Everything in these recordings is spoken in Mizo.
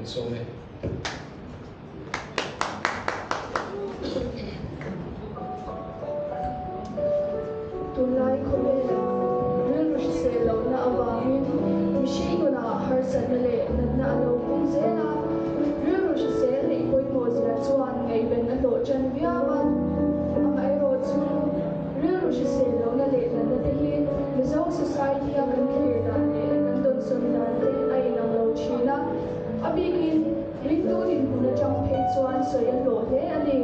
sawm e. Tunlai khawvelah rilru hrisel lohna avangin mihring nunah harsatna leh natna a lo pung zel a, rilru hrisel neih pawimawh zia chuan ngaihven a hlawh ṭan viau a. Amaherawh chu rilru hrisel lohna leh natna te hi Mizo society-a kan thlir dan leh kan dawnsawn dan te a inang lo ṭhin a, a bikin Ringtu dinhmun atang phei chuan sawi a hlawh hle a ni.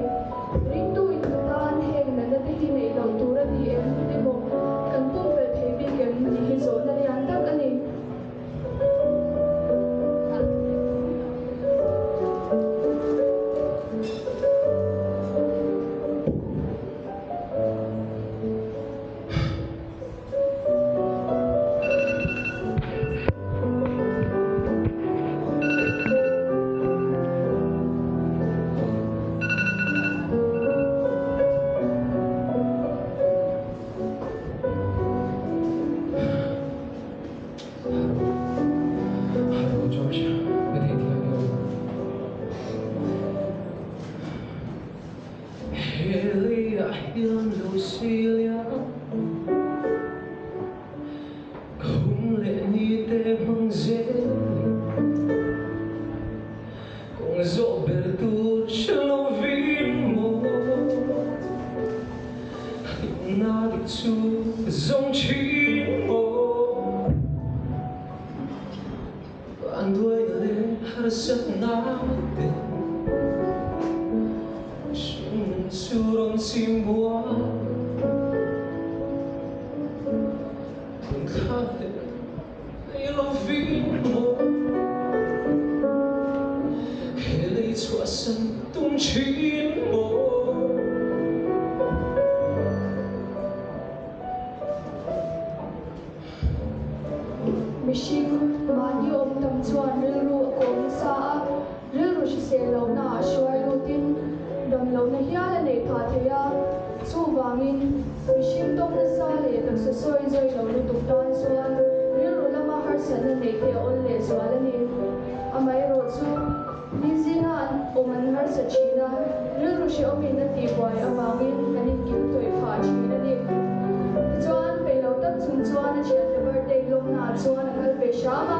Ringtu intu tan heng natna te hi neih loh tur a ni em emaw kan pumpelh thei bik em tih hi zawhna lian tak a ni. Hello George, ka thei thiam lo. He leiah hian lo silia Ka hun leh ni te hmang zel Kawng zawh ber tur hre lo vin maw Hlimna dik chu ka zawng thin maw An duaina leh harsatna te Hringnun chu rawn chim buai Phun thla leh nei lo vin maw He lei chhuahsan tum thin maw. Mihring mahni awm tam chuan rilru a kawm nasa a, rilru hrisel lohna ah hruai lutin dam lohna hial a neih phah thei a. Chuvangin, mihring tawk nasa leh taksa sawi zawi lo lutuk tan chuan rilru lama harsatna neih te a awl leh zual a ni. Amaherawhchu, mi zinga an awm an harsa thin a, rilru hrehawmin a tihbuai avangin an inkilh tawih phah thin a ni. Tichuan, peih lo tak chung chuan a thiante birthday lawmnaah chuan a kal ve hram a.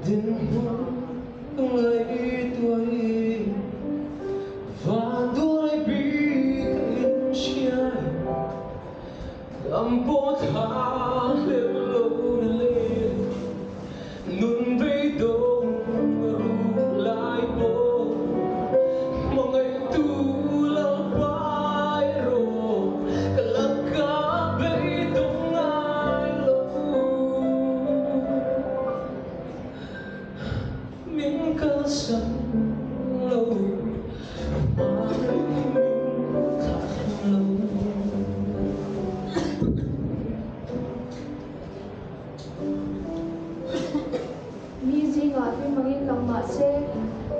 Dinhmun ngaihtuahin vanduai bik a inhriai Dam pawh tha hleuh lo na le Nun beidawng ruk lai pawh Hmangaihtu Lalpa erawh ka laka beidawng ngai lo. Min kalsan lo, hmai min thlah lo. Mi zingah hlim angin lang mah se,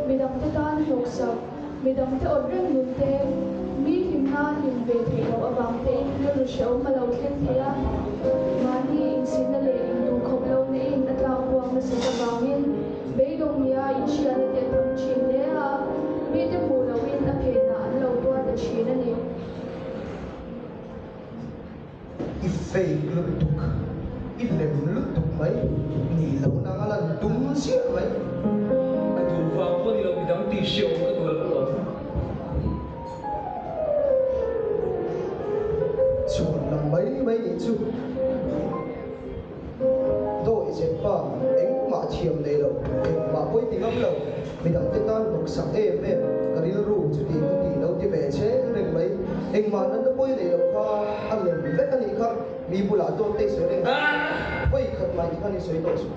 midangte tan hlawksak, midangte awt reng nun te, mi hlimna hlim ve theih loh avang tein rilru hrehawm a lo thleng thei a. Mahni insinna leh induhkhawp lohna in a tlak buak nasat avangin beidawng nia inhriatna te a tam thin hle a, mite hmuh lohin a phenah an lo tuar ta thin a ni. I fake lutuk, i lem lutuk mai, nih loh nang a lan tum ziah mai. Ka duh vang pawh ni lo, midang tih hriat awm ka duh loh alawm. Chhuan lam mai mai nih chu. Dawi zet pa, engmah thiam nei lo, engmah pawi ti ngam lo, midangte tan hnawksak em em, ka rilru chuti ka ti lo ti ve che reng mai, engmah natna pawi nei lo kha a lem vek. Mi bulah dawt te i sawi reng a, vawi khat mah tikhan i sawi tawh suh.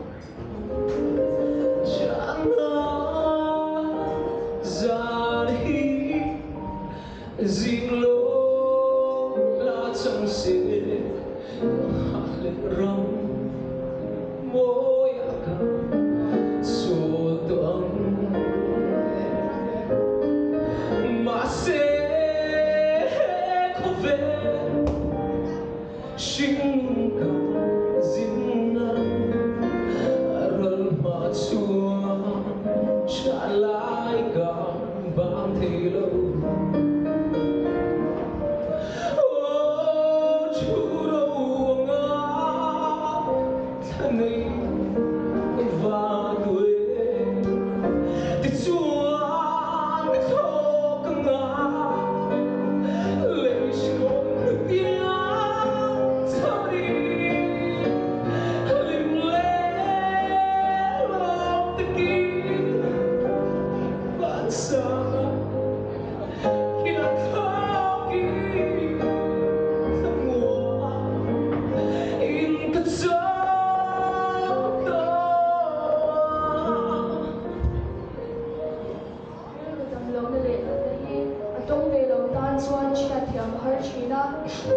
Rilru dam lohna leh natna hi a tawng ve lo tan chuan chhiatthiam a har thin a,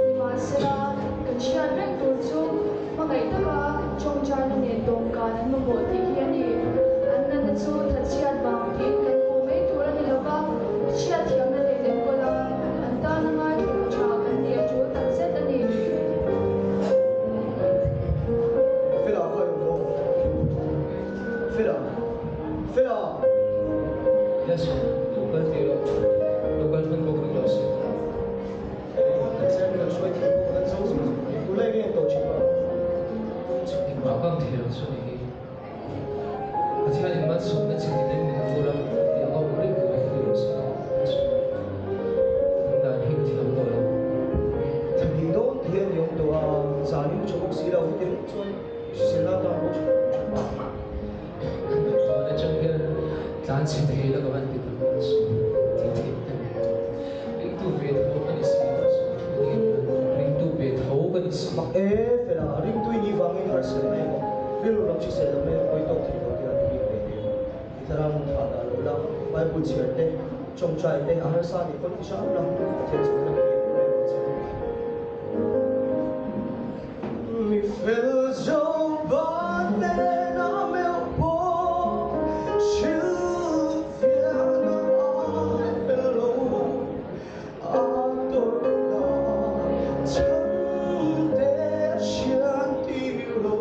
nimahsela kan chhiat reng tur chu hmangaih taka tawngtaina nen dawmkan an mamawh tih hi a ni. An natna chu thatchhiat vang tiin kan puh mai tur a ni lova, chhiatthiamna nen enkawl a, an tana ngaithla tha kan nih a tul takzet a ni. Fela kha i awm maw? Fela! Fela! Yes, lo kal teh rawh. Lo kal hman bawk rih lo si. Exam kan hruai thei bawk kan zo zung zung mai. Tunlai nge an tawh thin a? Engmah vang thei lo chu ni hi. Pathianin malsawmna chi tinin min vur a, tih ang a awm reng tur hi ni lo si. Engdan hi ka thiam tawh lo. Thahnih dawn ti hian i awm tawh a, zanin tha bawk si lo heti ringawt chuan hriselna atan pawh tha lo tha. Tun atang hian tlan chhe thei la ka van ti tak a chu ti theih ka ni. Ringtu ve tho ka ni si lo chu ringtu ve tho ka ni si. Mak e fela, ringtu i nih vangin harsatna emaw rilru lam hrisel lam emaw pawi tawk thei lo tih a ni bik ve hle. I thlarau nun thah dah lo la, Bible chhiar te, tawngtai te a harsa nih pawn ti hram la, Pathian chuan a la kir reng ang che. Mi fel zo ban nen a meuh pawh hrilhfiahna a fel lo, a tawrhna chhan te a hriat tir lo.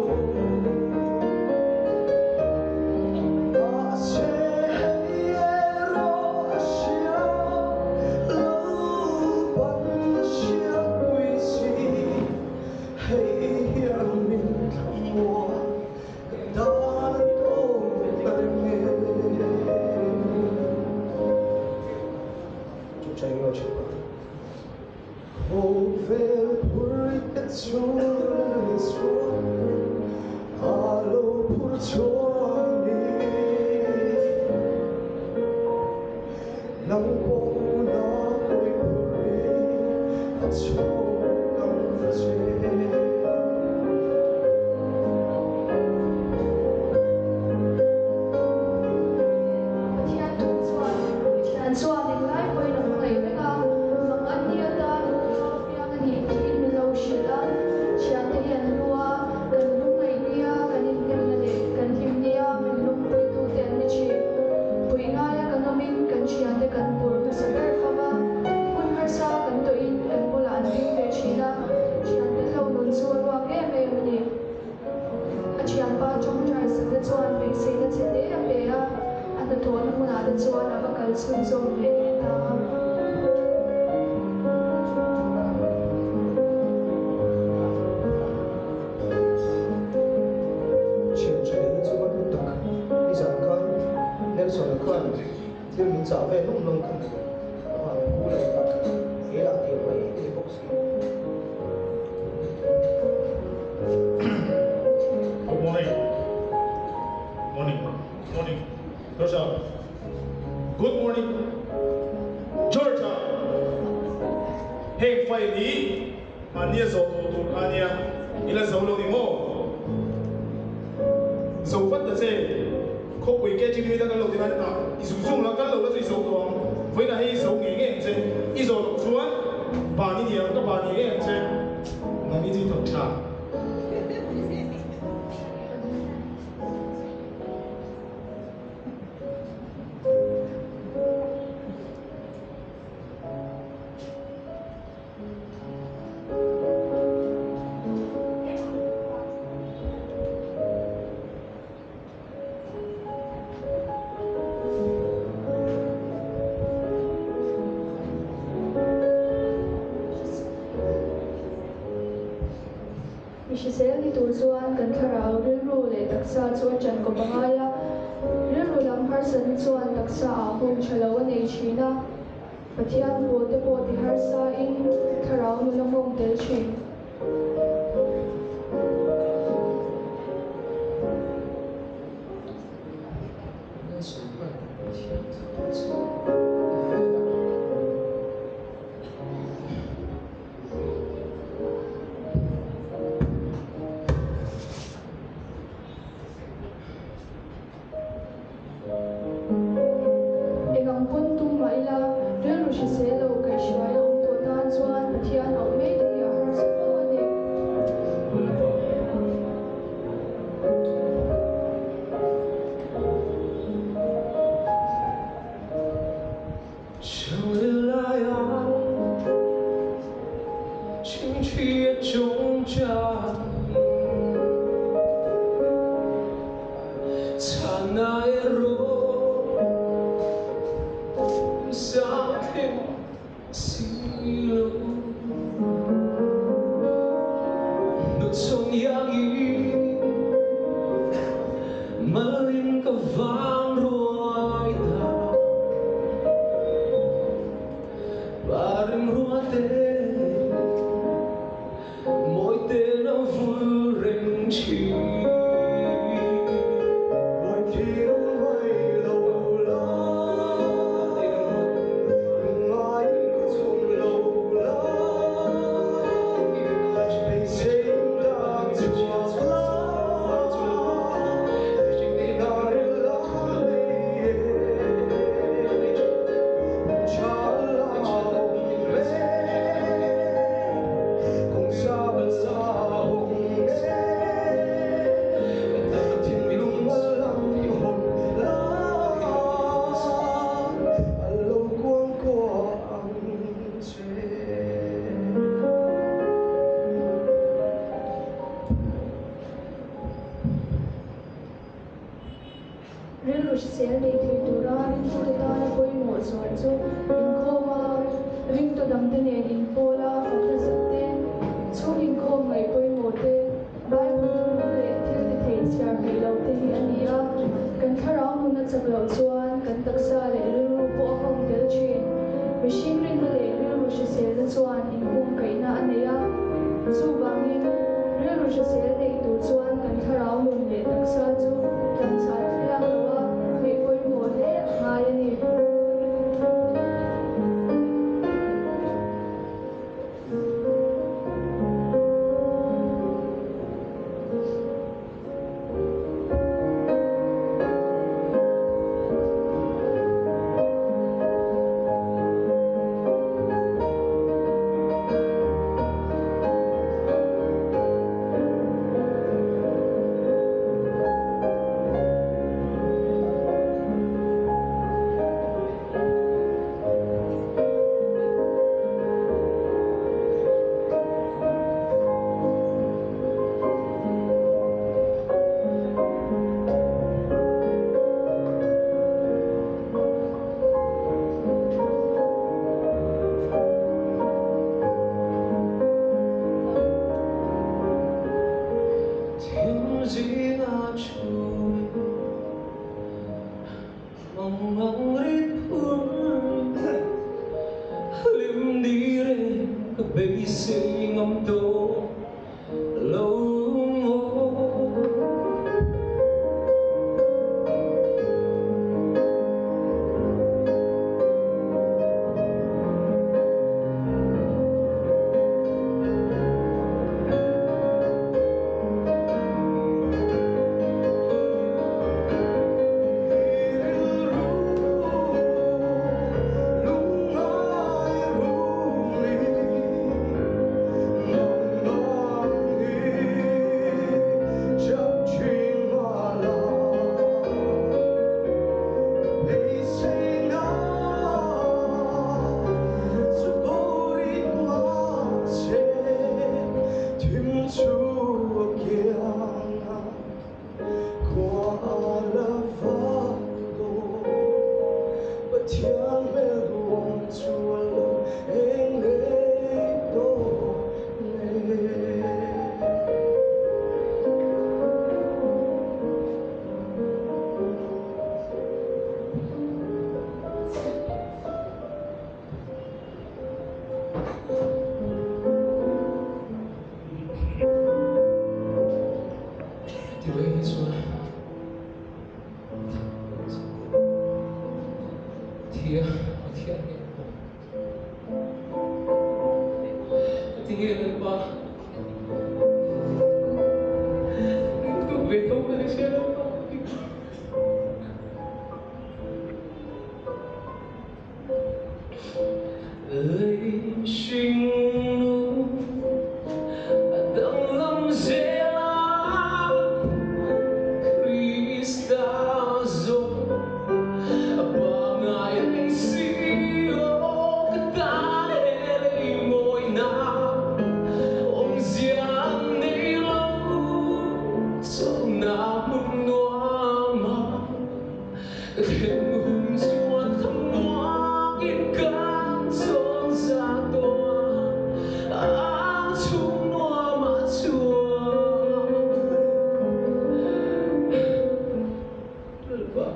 Mahse hei erawh a hria lo ban hriatpui si. Hei hian min thlamuan ka dan a tawp ta reng e. Chu chai ngei thin pa. Khawvel phur te chu ni chuan a lo phur chuan ni. Nang pawh na hawi phur i a chhawk ang che. Pathian thu chuan Pathian chuan englai pawhin a hmangaih vek a, mang an ni atan kha piang a nih tiin min lo hrilh a, thiante hi an lu a, kan lungngaih nia kan inhnemna leh kan hlim nia min lungpuitute an ni thin. Puih ngaia kan awmin kan thiante kan bur hmasa ber fam a, hun harsa kan tawhin kan bulah an ding ve thin a, thian tel lo nun chu a ruak em em a ni. A thianpa tawngtai sakna chuan beiseina che te a pe a, a hnathawhna hmunah te chuan a va kal chhunzawm leh leh ta a. Thian tha leh hi chu va hlu tak. Nizan khan Nelson-a khan thil min chah ve lawm lawm kha mawle. Ka van pu lo tak. He lah tiang mai thei bawk si. Good morning. Morning. Morning. Joshua. Good morning. Nia zawh tawh tur kha ania, i la zo lo ni maw? Zo vat ta che, khawpui KGB ta kal lo ti khan tah i zung zung la, kal lo la chu i zo tawh ang, vawiinah hei i zo ngei ngei ang che, i zawh loh chuan ban i ni ang, ka ban ngei ngei ang che, nang i chi thawk tha. Mi hrisel ni tur chuan kan thlarau rilru leh taksa chu a ṭan kawp a ngai a, rilru lam harsatna chuan taksa ah nghawng ṭha lo a nei ṭhin a. Pathian pawl te pawh ti harsa in thlarau nun a nghawng tel thin. Eng ang pawn tum mah ila, rilru hrisel lo kaihhruai a awm tawh tan chuan Pathian auh mai te hi a harsa fo a ni. Rilru hrisel nei thei tura ringtute tana pawimawh zual chu inkhawm a, ringtu dangte nen inpawl a, fakna zak te, chhung inkhawm ngaih pawimawh te, Bible thunung leh thil ti thei chhiar hmeih loh te hi a ni a. Kan thlarau nun a chak loh chuan kan taksa leh rilru pawh a nghawng tel thin. Mihring rinna leh rilru hriselna chuan inhungkaihna a nei a. Chuvangin, rilru hrisel nei tur chuan kan thlarau nun leh taksa chu tlanchhan thliak lo a ngaih pawimawh hle a ngai a ni. Lalpa. Ringtu ve tho ka ni sia Lalpa. Lei hring nu a danglam zel a, Krista zawng a pangngai reng si lo. Ka tan he lei mawina awmzia an nei lo, chawlhna hmun nuam a. Thlen hun chuan thlamuangin kan chawn za tawh a, ang chhung nuamah chuan Lalpa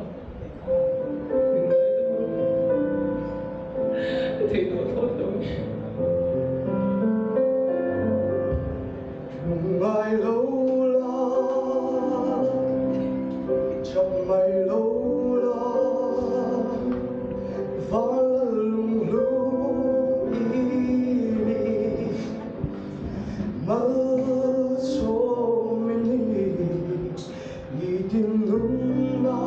min ngaidam rawh, ka thei tawh thlawt lo ni. Lungngai lo la, chak mai lo la, val lunghlu i ni, malsawm i ni, nitin nunna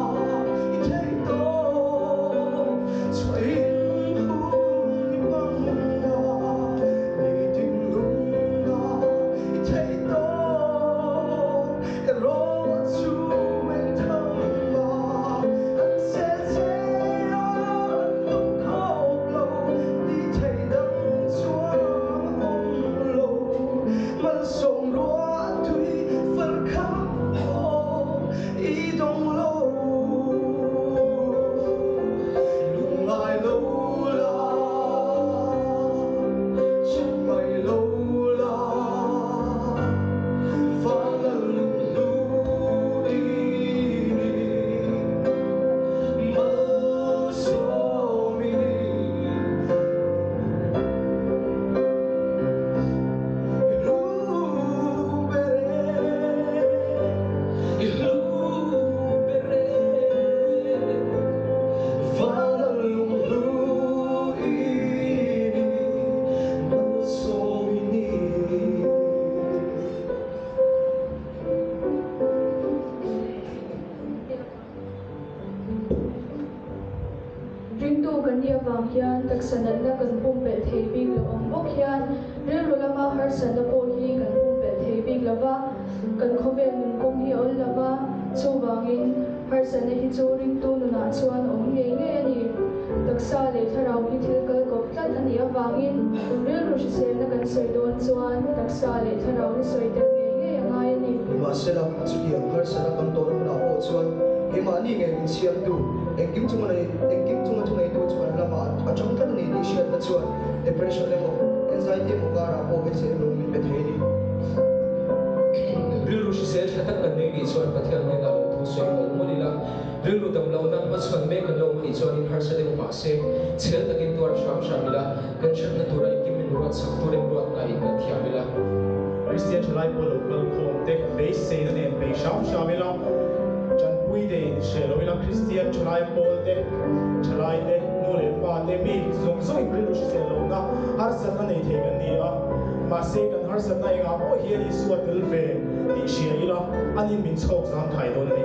i theih tawp, chhuahin hun i hmang a, nitin nunna i theih tawp, erawh chu meng tham a, an sel che a, an duh khawp lo, ni thei dang chuan a awm lo, malsawm ruah tui far kha pawh i dawng lo. Lungngai lo la, chak mai lo la, val a lunghlu i ni, malsawm i ni. I hlu ber e, I hlu ber e, val a lunghlu i ni, malsawm i ni. Ringtu kan nih avang hian taksa natna kan pumpelh thei bik lo ang bawk hian rilru lama harsatna pawh hi kan pumpelh thei bik lo va, kan khawvel nun kawng hi a awl lo va, chuvangin harsatna hi chu ringtu nunah chuan a awm ngei ngei a ni. Taksa leh thlarau hi thil kal kawp tlat a nih avangin rilru hriselna kan sawi dawn chuan taksa leh thlarau hi sawi tel ngei ngei a ngai a ni. Nimahsela, chutiang harsatna kan tawhna hunah pawh chuan keimahni ngei min siamtu, engkim chunga nei, engkim chunga chu neitu chu kan lamah a tang tlat a ni tih hriatna chuan depression emaw anxiety emaw karah pawh beiseina lung min pe thei a ni. Rilru hrisel tha tak kan nei nih chuan Pathian hnenah lo thu sawi mawlh mawlh ila, rilru dam lohna hmachhawn mek kan lo awm anih chuanin harsa deuh mahse chhel takin tuar hram hram ila, kan thatna tura engkim min ruat chak tur remruatna in kan thiam ila. Kristian thalai pawh lo kal khawm te beiseina nen bei hram hram ila, tanpui te in hre lo ila, Kristian thalai pawl te, thalai te, nu leh pa te, mi zawng zawng in rilru hrisel lohna harsatna nei thei kan ni a, mahse kan harsatna engah pawh hian Isua tel ve tih hria ila, anin min chhawk zang thai dawn a ni.